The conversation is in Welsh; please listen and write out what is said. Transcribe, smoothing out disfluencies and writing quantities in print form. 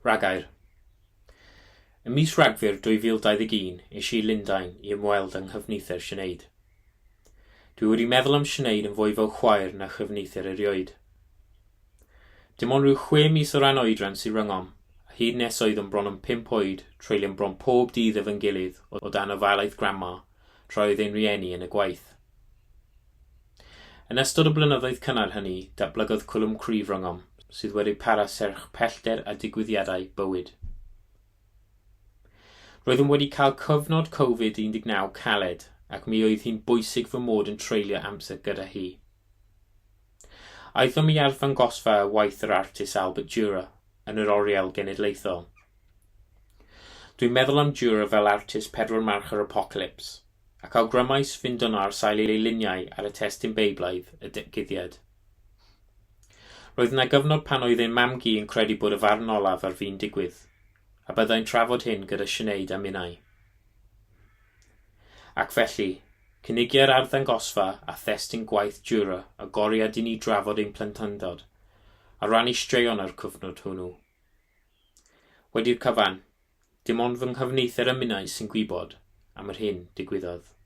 Rhagair. Ym mis Rhagfyr 2021, es i i Lundain i ymweld â nghyfnither Sinead. Dwi wedi meddwl am Sinead yn fwy fel chwaer na chyfnither erioed. Dim ond rhyw chwe mis o ran oedran sydd rhyngom, a hyd nes oeddwn bron yn pump oed, treuliom bron pob dydd efo'n gilydd o dan ofalaeth Grandma tra oedd ein rhieni yn y gwaith. Yn ystod y blynyddoedd cynnar hynny, datblygodd cwlwm cryf rhyngom, sydd wedi para serch pellter a digwyddiadau bywyd. Roeddwn wedi cael cyfnod Covid 19 caled ac mi oedd hi'n bwysig fy mod yn treulio amser gyda hi. Aethom i arddangosfa waith yr artist Albert Dürer yn yr Oriel Genedlaethol. Dwi'n meddwl am Dürer fel artist Pedwar March yr Apocalypse. Ac awgrymais fynd yno ar sail ei luniau ar y testun Beiblaidd, y Datguddiad. Roedd yna gyfnod pan oedd ein mam-gu yn credu bod y farn olaf ar fin digwydd, a byddai'n trafod hyn gyda Sinead a minnau. Ac felly, cynigiai'r arddangosfa a thestun gwaith Dürer agoriad i ni drafod ein plentyndod, a rannu straeon o'r cyfnod hwnnw. Wedi'r cyfan, Dim ond fy nghyfneither a minnau sy'n gwybod am yr hyn digwyddodd.